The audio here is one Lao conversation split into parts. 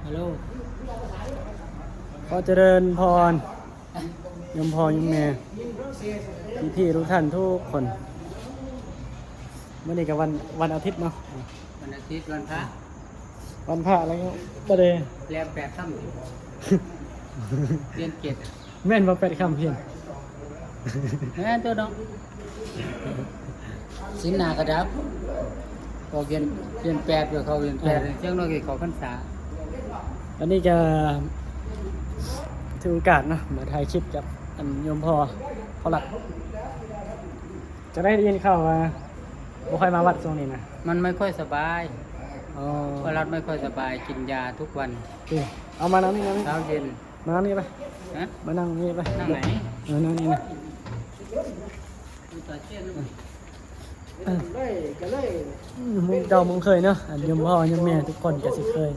ຮັລໂຫຼ ຂໍຈະເລີນພອນ ໂຍມພໍ່ໂຍມແມ່ ພີ່ໆ ທຸກທ່ານທຸກຄົນ. ມື້ນີ້ກໍວັນ ວັນອາທິດເນາະ ວັນອາທິດ ວັນພະ ວັນພະແລ້ວ ບໍ່ໄດ້ແລມແປດຄ່ຳ ປ່ຽນເຈັດ ແມ່ນບໍ່ ແປດຄ່ຳພຽງ ແມ່ນຕົວະເນາະ ສິນຫ້າກະດັບ ອອກເດືອນ ເດືອນແປດ ກໍເຂົ້າເດືອນແປດ ເອີ ຈັກໜ້ອຍກໍເຂົ້າພັນສາ. ອັນນີ້ກະຖືໂອກາດເນາະ ມາຖ່າຍຄລິບກັບອັນໂຍມພໍ່ ພໍ່ລັດ. ຈັ່ງໃດ ໄດ້ຍິນຂ່າວວ່າບໍ່ຄ່ອຍມາວັດຊ່ວງນີ້ນະ? ມັນໄມ່ຄ່ອຍສະບາຍ. ອໍ ພໍ່ລັດໄມ່ຄ່ອຍສະບາຍ ກິນຢາທຸກວັນ. ເອີ ເອົາມານັ່ງນີ້ ນັ່ງນີ້ ເຊົ້າເຢັນ. ມານັ່ງນີ້ໄປ. ຮະ? ມານັ່ງນີ້ໄປ. ນັ່ງໃນ? ເອີ ນັ່ງນີ້ນະ. ເອີ ເອີ ມຸມເກົ່າມຸມເຄີຍເນາະ ອັນໂຍມພໍ່ໂຍມແມ່ທຸກຄົນກໍຊິເຄີຍ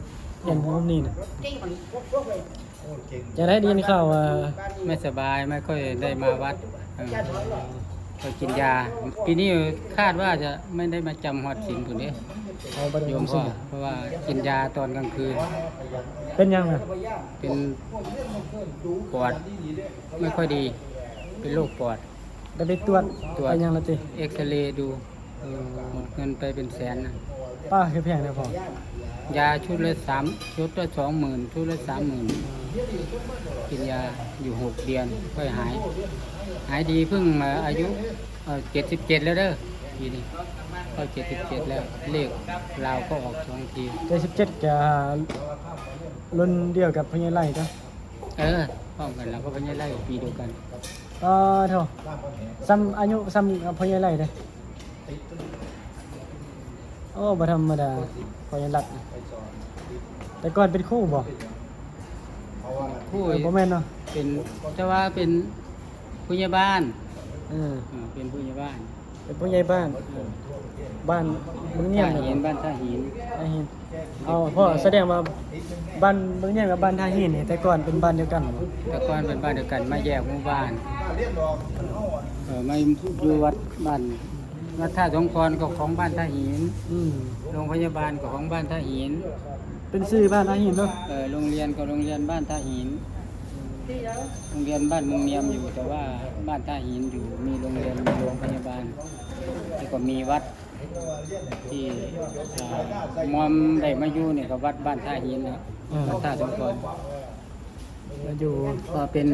ເຫັນມຸມນີ້ນະ. ຈະໄດ້ຍິນຂ່າວວ່າ ໄມ່ສະບາຍ ໄມ່ຄ່ອຍໄດ້ມາວັດ. ເອີ ກໍກິນຢາ ປີນີ້ຄາດວ່າຈະໄມ່ໄດ້ມາຈຳຮອດສິນພຸ້ນເດ້ ອໍ ບໍ່ໄດ້ ໂຍມພໍ່ ເພາະວ່າກິນຢາຕອນກາງຄືນ. ເປັນຫຍັງນະ? ເປັນປອດ ໄມ່ຄ່ອຍດີ ເປັນໂລກປອດ. ໄດ້ໄປຕວດ ຕວດ ໄປຫຍັງລະຕິ? ເອັກສະເຣດູ. ເອີ ໝົດເງິນໄປເປັນແສນນະ. ປ້າ ຄືແພງແທ້ພໍ່? ຢາຊຸດລະສາມ ຊຸດລະສອງໝື່ນ ຊຸດລະສາມໝື່ນ. ເອີ ກິນຢາຢູ່ຫົກເດືອນຄ່ອຍຫາຍ ຫາຍດີ. ເພິ່ງ ເອີ ອາຍຸ ເອີ ເຈັດສິບເຈັດແລ້ວເດີ ປີນີ້ກໍເຈັດສິບເຈັດແລ້ວ. ເລກລາວກໍອອກສອງທີ. ເຈັດສິບເຈັດ ກະລຸ້ນດຽວກັບພໍ່ໃຫຍ່ໄຫຼເນາະ. ເອີ ພ້ອມກັນແລ້ວກໍພໍ່ໃຫຍ່ໄຫຼ ປີດຽວກັນ. ອໍ ໂທ້ ສ່ຳ ອາຍຸສ່ຳພໍ່ໃຫຍ່ໄຫຼເດ້. ໂອ້ ບໍ່ທຳມະດາ ພໍ່ໃຫຍ່ລັດ. ແຕ່ກ່ອນເປັນຄູບໍ່? ຄູ ເອີ ບໍ່ແມ່ນເນາະ ເປັນ ແຕ່ວ່າເປັນຜູ້ໃຫຍ່ບ້ານ. ເອີ ເອີ ເປັນຜູ້ໃຫຍ່ບ້ານ. ເປັນຜູ້ໃຫຍ່ບ້ານ ເອີ ບ້ານບຶງນຽມ ທ່າຫີນ ບ້ານທ່າຫີນ ທ່າຫີນ. ເອົາ ພໍ່ ສະແດງວ່າບ້ານບຶງນຽມກັບບ້ານທ່າຫີນນີ້ ແຕ່ກ່ອນເປັນບ້ານດຽວກັນບໍ? ແຕ່ກ່ອນເປັນບ້ານດຽວກັນ ມາແຍກໝູ່ບ້ານ. ເອີ ມາຢູ່ວັດບ້ານ ວັດທ່າສົງຄອນກໍຂອງບ້ານທ່າຫີນ. ອືມ ໂຮງພະຍາບານກໍຂອງບ້ານທ່າຫີນ. ເປັນຊື່ບ້ານທ່າຫີນເນາະ. ເອີ ໂຮງຮຽນກໍໂຮງຮຽນບ້ານທ່າຫີນ. ໂຮງຮຽນບ້ານເມືອງນຽມຢູ່ ແຕ່ວ່າບ້ານທ່າຫີນຢູ່ ມີໂຮງຮຽນ ມີໂຮງພະຍາບານ ແລ້ວກໍມີວັດທີ່ ອ່າ ມອມໄດ້ມາຢູ່ນີ້ກໍວັດບ້ານທ່າຫີນນະ. ເອີ ວັດທ່າສົງຄອນ ມາຢູ່ ກໍເປັນ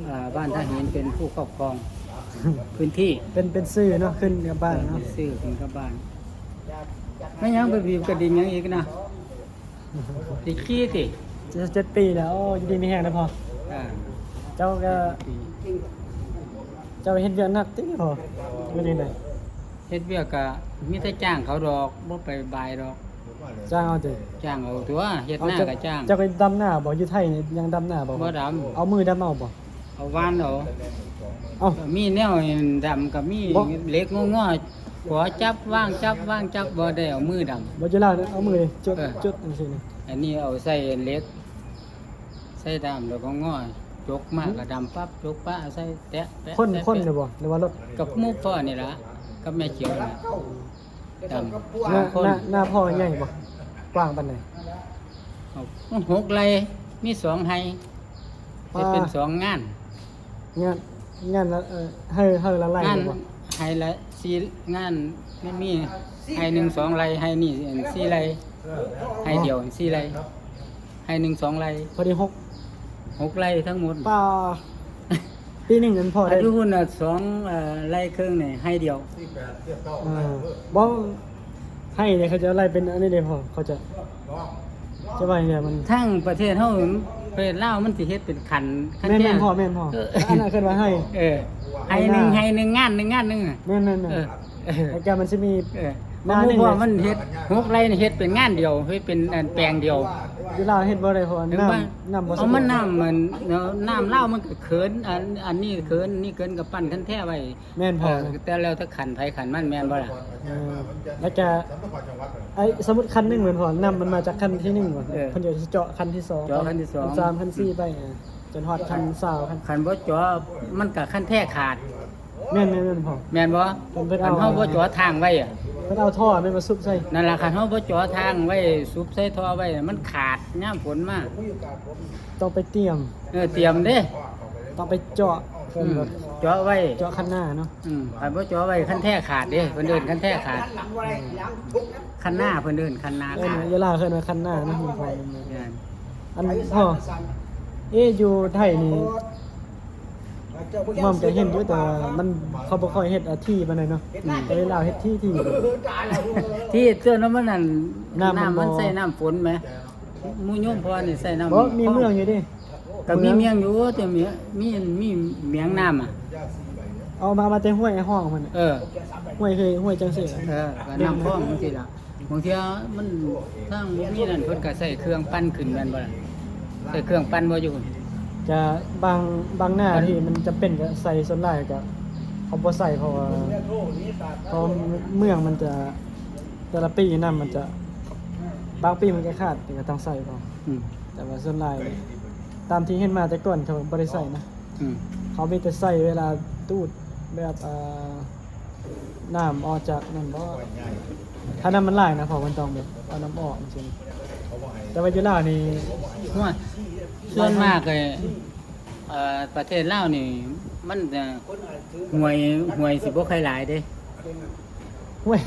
ອ່າ ບ້ານທ່າຫີນເປັນຜູ້ຄອບຄອງພື້ນທີ່. ເປັນ ເປັນຊື່ເນາະ ຂຶ້ນກັບບ້ານເນາະ. ເອີ ເປັນຊື່ຂຶ້ນກັບບ້ານ. ແມ່ນຫຍັງໄປບີບກະດິ່ງຫຍັງອີກນະ? ຊິຂີ່ຕິ? ເຈັດສິບເຈັດປີແລ້ວ. ໂອ້ ຢູ່ດີມີແຮງເດີພໍ່. ອ່າ ເຈົ້າກໍ ເຈົ້າເຮັດວຽກໜັກຕິພໍ່? ເຮັດຈັ່ງໃດ? ເຮັດວຽກກະມີແຕ່ຈ້າງເຂົາດອກ ບໍ່ໄປບາຍດອກ. ຈ້າງເອົາຕິ? ຈ້າງເອົາຕົວະ ເຮັດນາກະຈ້າງ. ເຈົ້າກໍດຳນາບໍ່? ຢູ່ໄທນີ້ຍັງດຳນາບໍ່? ບໍ່ດຳ. ເອົາມືດຳເອົາບໍ່? ເອົາຫວ່ານເອົາ. ເອົ້າ ມີແນວດຳກໍມີ ເຫຼັກງໍໆ ຂົວຈັບວາງ ຈັບວາງຈັບ ບໍ່ໄດ້ເອົາມືດຳ. ບໍ່ ຢູ່ລາວເອົາມືຈົດ ເອີ ຈົດຈັ່ງຊີ້ນະ. ອັນນີ້ເອົາໃສ່ເຫຼັກ ໃສ່ດຳ ແລ້ວກໍງໍ ຈົກມາກໍດຳປັບ ຈົກປະໃສ່ແຕະແປະ ຄົນ ແຕະແປະ ຄົນເລີຍບໍ່ ຫຼືວ່າລົດ? ກັບໝູ່ພໍ່ນີ້ລະ ກັບແມ່ຂຽວນີ້ລະ. ດຳ ນາ ສາມຄົນ. ນາ ນາພໍ່ໃຫຍ່ບໍ່? ກວ້າງປານໃດ? ຫົກໄຮ່ ມີສອງໄຮ່ ເຮັດເປັນສອງງານ. ງານ ງານລະ ເອີ ໄຮ່ ໄຮ່ລະໄຮ່ ງານບໍ່? ໄຮ່ລະສີ່ ງານ ມັນມີໄຮ່ໜຶ່ງສອງໄຮ່ ໄຮ່ນີ້ສີ່ໄຮ່ ໄຮ່ດຽວສີ່ໄຮ່ ໄຮ່ໜຶ່ງສອງໄຮ່ ພໍດີຫົກ ຫົກໄຮ່ທັງໝົດ. ປາ ປີໜຶ່ງນັ້ນພໍໄດ້ ຢູ່ພຸ້ນນະ ສອງ ເອີ ໄຮ່ເຄິ່ງນີ້ ໄຮ່ດຽວ. ເອີ ບໍ່ ໄຮ່ນີ້ເຂົາຈະໄລ່ເປັນອັນນີ້ເດ້ພໍ່ ເຂົາຈະ ຈະວ່າຈັ່ງໃດມັນ ທັງປະເທດເຮົາ ປະເທດລາວມັນຊິເຮັດເປັນຂັ້ນ ຂັ້ນ ແມ່ນ ແທ້ ແມ່ນພໍ່ ແມ່ນພໍ່. ເອີ ອັນນັ້ນເອີ້ນວ່າໄຮ່ ເອີ ໄຮ່ໜຶ່ງ ໄຮ່ໜຶ່ງ ງານໜຶ່ງ ງານໜຶ່ງ. ແມ່ນໆໆ ເອີ ເອີ ແລ້ວກໍມັນຊິມີ ເອີ ນາໜຶ່ງ ໝູ່ພໍ່ມັນເຮັດຫົກໄຮ່ນີ້ ເຮັດເປັນງານດຽວ ເຮັດເປັນອັນແປງດຽວ. ຢູ່ລາວເຮັດບໍ່ໄດ້ ເພາະວ່ານ້ຳ ນ້ຳບໍ່ສະດວກ. ເອົາມັນນ້ຳ ອັນ ນ້ຳລາວມັນກໍເຂີນ ອັນ ອັນນີ້ເຂີນ ນີ້ເຂີນ ກໍປັ້ນຄັນແທ້ໄວ້. ແມ່ນພໍ່ ເອີ ແມ່ນ ແຕ່ແລ້ວແຕ່ຂັ້ນໃຜຂັ້ນມັນ ແມ່ນບໍ່ລະ? ເອີ ແລ້ວກະ ໄອ້ ສົມມຸດຂັ້ນໜຶ່ງແມ່ນພໍ່ ນ້ຳມັນມາຈາກຂັ້ນທີໜຶ່ງ ເອີ ເພິ່ນກໍຊິເຈາະຂັ້ນທີສອງ ເຈາະຂັ້ນທີສອງ ຂັ້ນສາມ ຂັ້ນສີ່ໄປ ເອີ ຈົນຮອດຂັ້ນຊາວ ຂັ້ນ ຄັນບໍ່ເຈາະມັນກໍຂັ້ນແທ້ຂາດ. ແມ່ນໆໆ ພໍ່ ແມ່ນບໍ່? ເພິ່ນ ເພິ່ນ ຄັນເຮົາບໍ່ເຈາະທາງໄວ້ອະ ເອົາທໍ່ແມ່ນມາສຸບໃສ່. ນັ້ນລະ ຄັນເຮົາບໍ່ເຈາະທາງໄວ້ ສຸບໃສ່ທໍ່ໄວ້ ມັນຂາດຍາມຝົນມາ. ຕ້ອງໄປຕຽມ. ເອີ ຕຽມເດ້. ຕ້ອງໄປເຈາະເພິ່ນ ອືມ ເນາະ ເຈາະໄວ້ ເຈາະຄັນນາເນາະ. ອືມ ຄັນບໍ່ເຈາະໄວ້ ຄັນແທກຂາດເດ້ ເພິ່ນເອີ້ນຄັນແທກຂາດ. ອືມ ຄັນນາ ເພິ່ນເອີ້ນຄັນນາຂາດ. ເອີ ເວລາເພິ່ນວ່າຄັນນາເນາະ ແມ່ນ. ອັນ ພໍ່ ເອ ຢູ່ໄທນີ້ ໝ່ອມກໍເຫັນຢູ່ ແຕ່ວ່າມັນ ເຂົາບໍ່ຄ່ອຍເຮັດ ອາ ຖີ່ປານໃດເນາະ. ອືມ ແຕ່ລາວເຮັດຖີ່ໆ ທີ່ເທື່ອນັ້ນມັນນັ້ນ ນ້ຳມັນບໍ່ ນ້ຳມັນໃສ່ນ້ຳຝົນແໝ. ໝູ່ໂຍມພໍ່ນີ້ໃສ່ນ້ຳ ບໍ່ ມີເມືອງຢູ່ເດ້. ກໍມີເມືອງ ເມືອງຢູ່ ແຕ່ມີ ມີ ມີເມືອງນ້ຳອະ ເອົາມາ ມາແຕ່ຫ້ວຍຫ້ອງມັນ. ເອີ ຫ້ວຍຄືຫ້ວຍຈັ່ງຊີ້. ເອີ ກໍນ້ຳຄອງຈັ່ງຊີ້ລະ. ບາງເທື່ອມັນທາງບໍ່ມີນັ້ນ ເພິ່ນກໍໃຊ້ເຄື່ອງປັ່ນຂຶ້ນແມ່ນບໍ່ລະ? ໃຊ້ເຄື່ອງປັ່ນບໍ່ຢູ່? ກະບາງ ບາງໜ້າທີ່ມັນຈຳເປັນກໍໃສ່ ສ່ວນຫຼາຍກໍເຂົາບໍ່ໃສ່ ເພາະວ່າ ເພາະເມືອງມັນຈະ ແຕ່ລະປີນ້ຳມັນຈະ ບາງປີມັນກໍຂາດ ກໍຕ້ອງໃສ່ເນາະ. ອືມ ແຕ່ວ່າສ່ວນຫຼາຍ ຕາມທີ່ເຫັນມາແຕ່ກ່ອນເຂົາບໍ່ໄດ້ໃສ່ນະ. ອືມ ເຂົາມີແຕ່ໃສ່ເວລາດູດແບບ ເອີ ນ້ຳອອກຈາກນັ້ນບໍ ຖ້ານ້ຳມັນຫຼາຍນະ ເພາະມັນຕ້ອງແບບເອົານ້ຳອອກຈັ່ງຊີ້. ແຕ່ວ່າຢູ່ລາວນີ້ ໂອ້ຍ ສ່ວນມາກເລີຍ ເອີ ປະເທດລາວນີ້ມັນ ເອີ ຫ້ວຍ ຫ້ວຍຊິບໍ່ຄ່ອຍຫຼາຍເດ້. ຫ້ວຍ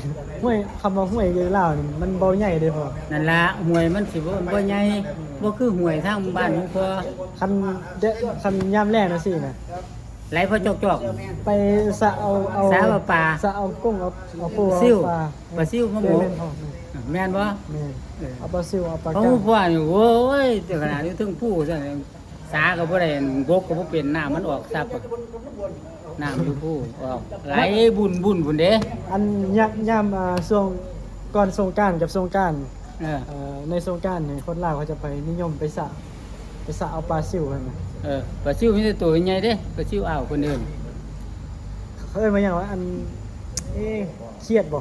ຫ້ວຍ ຄຳວ່າຫ້ວຍຢູ່ລາວນີ້ມັນບໍ່ໃຫຍ່ເດ້ພໍ່. ນັ້ນລະ ຫ້ວຍມັນຊິບໍ່ ບໍ່ໃຫຍ່ ບໍ່ຄືຫ້ວຍທາງບ້ານຂອງພໍ່. ຄັນ ຄັນຍາມແລ້ງຈັ່ງຊີ້ນະ ໄຫຼພໍຈອກໆ ໄປສະເອົາ ເອົາ ສະປາ ສະເອົາກຸ້ງ ເອົາ ເອົາປູ ເອົາປາ ປາຊິວມາໝົກ. ແມ່ນບໍ່? ແມ່ນ ເອີ ເອົາປາຊິວ ເອົາປາ ຂອງພໍ່ນີ້ ໂອ້ຍ ແຕ່ຂະໜາດຢູ່ເທິງພູຊັ້ນ ສາກໍບໍ່ໄດ້ ບົກກໍບໍ່ເປັນ ນ້ຳມັນອອກຊັບ ນ້ຳຢູ່ພູອອກໄຫຼບຸ້ນໆ ພຸ້ນເດ້. ອັນຍາມ ຍາມ ເອີ ຊ່ວງກ່ອນສົງການກັບສົງການ ເອີ ເອີ ໃນສົງການນີ້ຄົນລາວເຂົາຈະໄປນິຍົມໄປສະ ໄປສະເອົາປາຊິວຫັ້ນນະ. ເອີ ປາຊິວມີແຕ່ໂຕໃຫຍ່ເດ້ ປາຊິວອ່າວເພິ່ນເອີ້ນ. ເຂົາເອີ້ນວ່າຫຍັງວະ ອັນ ເອ ຂຽດບໍ?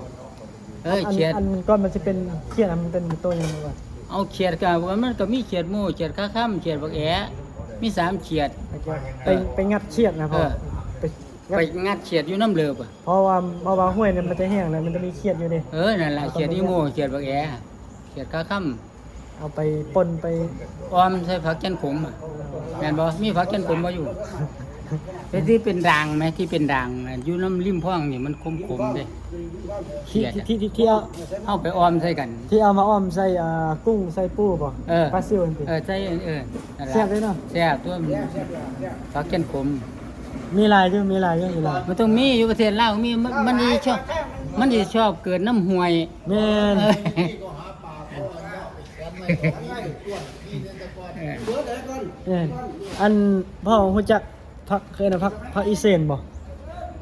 ເອີ ອັນ ຂຽດ ອັນກ່ອນມັນຊິເປັນຂຽດ ມັນເປັນໂຕຫຍັງວະ? ເອົາ ຂຽດກໍ ມັນກໍມີຂຽດໝູ່ ຂຽດຂາຄຳ ຂຽດບັກແອ ມີສາມຂຽດ. ໄປ ເອີ ໄປງັດຂຽດນະພໍ່. ເອີ ໄປ ໄປງັດຂຽດຢູ່ນ້ຳເລີບອະ. ເພາະວ່າ ເພາະວ່າຫ້ວຍນີ້ມັນຈະແຫ້ງແລ້ວ ມັນຈະມີຂຽດຢູ່ເດ້. ເອີ ນັ້ນລະ ຂຽດອີໂມ ຂຽດບັກແອ ຂຽດຂາຄຳ. ເອົາໄປປົ່ນໄປ ອ່ອມໃສ່ຜັກແກ່ນຂົມ ແມ່ນບໍ່? ມີຜັກແກ່ນຂົມບໍ່ຢູ່? ເປັນທີ່ເປັນດ່າງແໝ ທີ່ເປັນດ່າງຢູ່ນຳລິມພອງນີ້ ມັນຂົມໆເດ້. ທີ່ ທີ່ ທີ່ ທີ່ເອົາ ເຮົາໄປອ່ອມໃສ່ກັນ ທີ່ເອົາມາອ່ອມໃສ່ ອ່າ ກຸ້ງໃສ່ປູບໍ? ເອີ ປາຊິວຫັ້ນຕິ? ເອີ ໃສ່ ເອີ ນັ້ນລະ ແຊບເດ້ເນາະ. ແຊບຕົວະ ຜັກແກ່ນຂົມ. ມີຫຼາຍຢູ່ ມີຫຼາຍຢູ່ ມີຫຼາຍ. ມັນຕ້ອງມີຢູ່ ປະເທດລາວມີ ມັນ ມັນຊິຊອບ ມັນຊິຊອບເກີດນຳຫ້ວຍ. ແມ່ນ ເອີ ເອີ ເອີ ອັນພໍ່ຮູ້ຈັກຜັກ ເອີ້ນວ່າຜັກ ຜັກອີເສນບໍ່?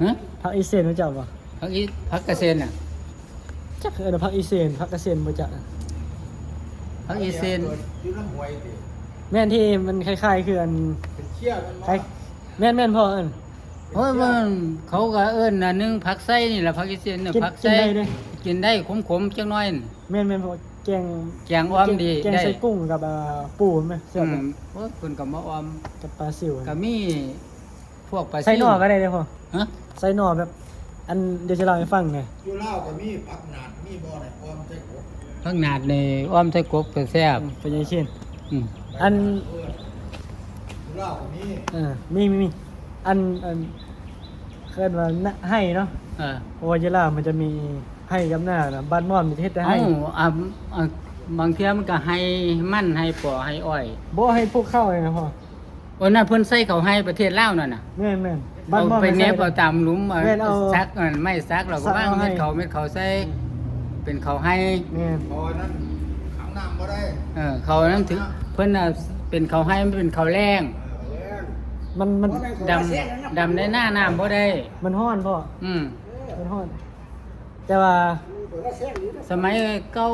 ຮະ? ຜັກອີເສນຮູ້ຈັກບໍ່? ຜັກອີ ຜັກກະເສນນະ? ຈັກເອີ້ນວ່າຜັກອີເສນ ຜັກກະເສນບໍ່ຈັກ. ຜັກອີເສນ ແມ່ນ ທີ່ມັນຄ້າຍໆຄືອັນ ເປັນເຄ້ຍແມ່ນບໍ່? ຄ້າຍ ແມ່ນໆ ພໍ່ເອີ້ນ ໂອ້ຍ ມັນ ເຂົາກໍເອີ້ນອັນໜຶ່ງ ຜັກໄຊນີ້ລະ ຜັກອີເສນນະ. ຜັກໄຊ ກິນໄດ້ເດ້ ກິນໄດ້ ຂົມໆຈັກໜ້ອຍ. ແມ່ນໆ ແກງ ແກງອ່ອມດີ ແກງ ແກງໃສ່ກຸ້ງກັບ ອ່າ ປູແມ່ນແຊບ. ອືມ ໂອ້ຍ ເພິ່ນກໍມາອ່ອມກັບປາຊິວ ກໍມີພວກປາຊິວ. ໃສ່ໜໍ່ກໍໄດ້ເດ້ພໍ່. ຮະ? ໃສ່ໜໍ່ແບບ ອັນ ດຽວຊິເລົ່າໃຫ້ຟັງແດ່. ຢູ່ລາວກໍມີຜັກໜາດ ມີບໍ່ນີ້ ອ່ອມໃສ່ກົບ? ຜັກໜາດນີ້ອ່ອມໃສ່ກົບກໍແຊບ. ອືມ ເປັນຫຍັງຊີ້ນ? ອືມ ອັນ ເອີ ຢູ່ລາວກໍມີ. ເອີ ມີ ມີ ມີ ອັນ ອັນ ເອີ້ນວ່ານະ ໄຮ່ເນາະ. ເອີ ເພາະວ່າຢູ່ລາວມັນຈະມີ ໄຮ່ກັບນານະ ບ້ານມ່ອນມີແຕ່ເຮັດແຕ່ໄຮ່. ເອົ້າ ອ່າ ອ່າ ບາງເທື່ອມັນກໍໄຮ່ມັນ ໄຮ່ປໍ ໄຮ່ອ້ອຍ. ບໍ່ ໄຮ່ປູກເຂົ້ານີ້ນະພໍ່. ໂອ້ ນັ້ນເພິ່ນໃສ່ເຂົ້າໄຮ່ປະເທດລາວນັ້ນນະ. ແມ່ນໆ ບ້ານ ເອົາ ມ່ອນ ໄປແນບເອົາຕາມຫຼຸມ ເອົາ ແມ່ນ ເອົາ ສັກ ອັນ ໄມ້ສັກ ແລ້ວກໍວາງເມັດເຂົ້າ ເມັດເຂົ້າໃສ່ ເປັນເຂົ້າໄຮ່. ແມ່ນ ເພາະວ່ານັ້ນຂັງນ້ຳບໍ່ໄດ້. ເອີ ເຂົ້ານັ້ນຖື ເພິ່ນນະ ເປັນເຂົ້າໄຮ່ ມັນເປັນເຂົ້າແລ້ງ. ເອີ ມັນ ມັນ ດຳ ດຳໃນໜ້ານ້ຳບໍ່ໄດ້ ມັນຮ້ອນພໍ່. ອືມ ມັນຮ້ອນ. ແຕ່ວ່າສະໄໝເກົ່າ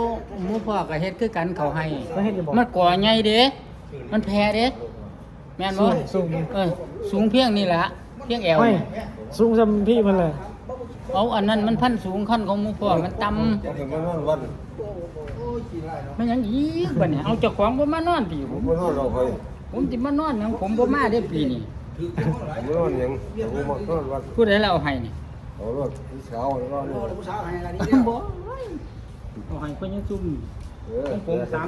ໝູ່ພໍ່ກໍເຮັດຄືກັນ ເຂົ້າໄຮ່. ເຂົາເຮັດຢູ່ບໍ່? ມັນກໍໃຫຍ່ເດ້ ມັນແຜ່ເດ້ ແມ່ນບໍ່? ສູງ ສູງ ເອີ ສູງພຽງນີ້ລະ ພຽງແອວ. ຫ້ອຍ ສູງສ່ຳພີ່ເພິ່ນແຫຼະ. ເອົາ ອັນນັ້ນມັນພັນສູງ ຄັນຂອງໝູ່ພໍ່ມັນຕ່ຳ. ເອົາໄປນອນວັດ ແມ່ນຫຍັງອີກບັດນີ້? ເອົາ ເຈົ້າຂອງບໍ່ມານອນຕິ? ບໍ່ນອນດອກຂ້ອຍ ຜົມຊິມານອນຫຍັງ? ຜົມບໍ່ມາເດ້ປີນີ້. ບໍ່ນອນຫຍັງ? ຜູ້ໃດລະເອົາໃຫ້ນີ້? ເອົາໂລດ ຜູ້ສາວເອົາໂລດ ໂອ້ຍ ຜູ້ສາວໃຫ້ລະນີ້ ບໍ່ ເອົາໃຫ້ເພິ່ນຍັງຊຸ່ມ ເອີ ຂອງຜົມ ເອີ ສາມ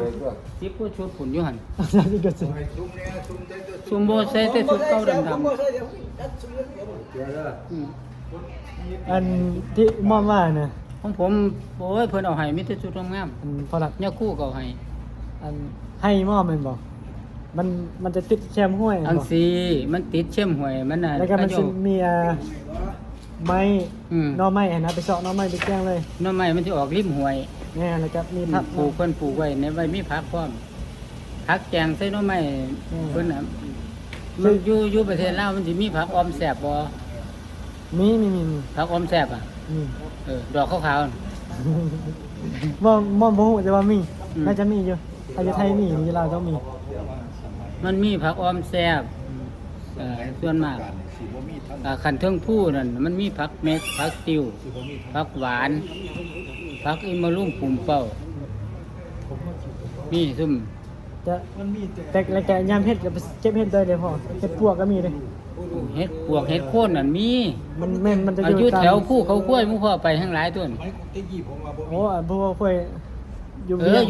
ສິບກວ່າຊຸດພຸ້ນຢູ່ຫັ້ນ ສາມສິບກວ່າຊຸດ ໃຫ້ຊຸ່ມແດ່ ຊຸ່ມໃສ່ ຊຸ່ມບໍ່ໃສ່ແຕ່ຊຸດເກົ່າດຳໆ ເຈົ້າເດີ ອືມ ອັນທີ່ມອມວ່ານະ ຂອງຜົມ ໂອ້ຍ ເພິ່ນເອົາໃຫ້ມີແຕ່ຊຸດງາມໆ ອັນພໍ່ລັດ ຍາຄູກໍເອົາໃຫ້ ອັນໃຫ້ມອມແມ່ນບໍ່? ມັນ ມັນຈະຕິດແຄມຫ້ວຍ ອັງຊີ້ ມັນຕິດເຂັ້ມຫ້ວຍ ມັນນະ ແລ້ວກໍມັນຊິມີ ອ່າ ໄມ້ ອືມ ໜໍ່ໄມ້ຫັ້ນນະ ໄປເຊາະໜໍ່ໄມ້ໄປແກງເລີຍ ໜໍ່ໄມ້ມັນຊິອອກລິມຫ້ວຍ ແມ່ນ ແລ້ວກໍມີຜັກ ອືມ ປູກ ເພິ່ນປູກໄວ້ໃນໄວ້ ມີຜັກພ້ອມ ຜັກແກງໃສ່ໜໍ່ໄມ້ ອືມ ເພິ່ນນະ ມັນຢູ່ ຢູ່ປະເທດລາວມັນຊິມີຜັກອ່ອມແຊບບໍ່? ມີ ມີ ມີ ມີ ຜັກອ່ອມແຊບອະ ອືມ ເອີ ດອກຂາວໆ ບໍ່ ບໍ່ ບໍ່ຮູ້ ແຕ່ວ່າມີ ອືມ ໜ້າຈະມີຢູ່ ຖ້າຢູ່ໄທມີ ຢູ່ລາວຕ້ອງມີ ມັນມີຜັກອ່ອມແຊບ ເອີ ສ່ວນມາກ ອ່າ ຂັ້ນເທິງພູນັ້ນ ມັນມີຜັກເມັກ ຜັກຕິວ ຜັກຫວານ ຜັກອີ່ມະລຸງປຸ້ມເປົ້າ ມີຊຸມ ຈະ ແຕ່ ແຕ່ ແຕ່ຍາມເຮັດກໍໄປເກັບເຫັດໄດ້ເດ້ພໍ່ ເຫັດປວກກໍມີເດ້ ເຫັດປວກເຫັດໂຄນນັ້ນມີ ມັນແມ່ນ ມັນຈະ ອ່າ ຢູ່ ຢູ່ຕາມ ແຖວພູເຂົາຄວາຍ ໝູ່ພໍ່ໄປແຮ່ງຫຼາຍຕົວ ໂອ້ ອ່າ ພູເຂົາຄວາຍ ຢູ່ ເອີ ວຽງ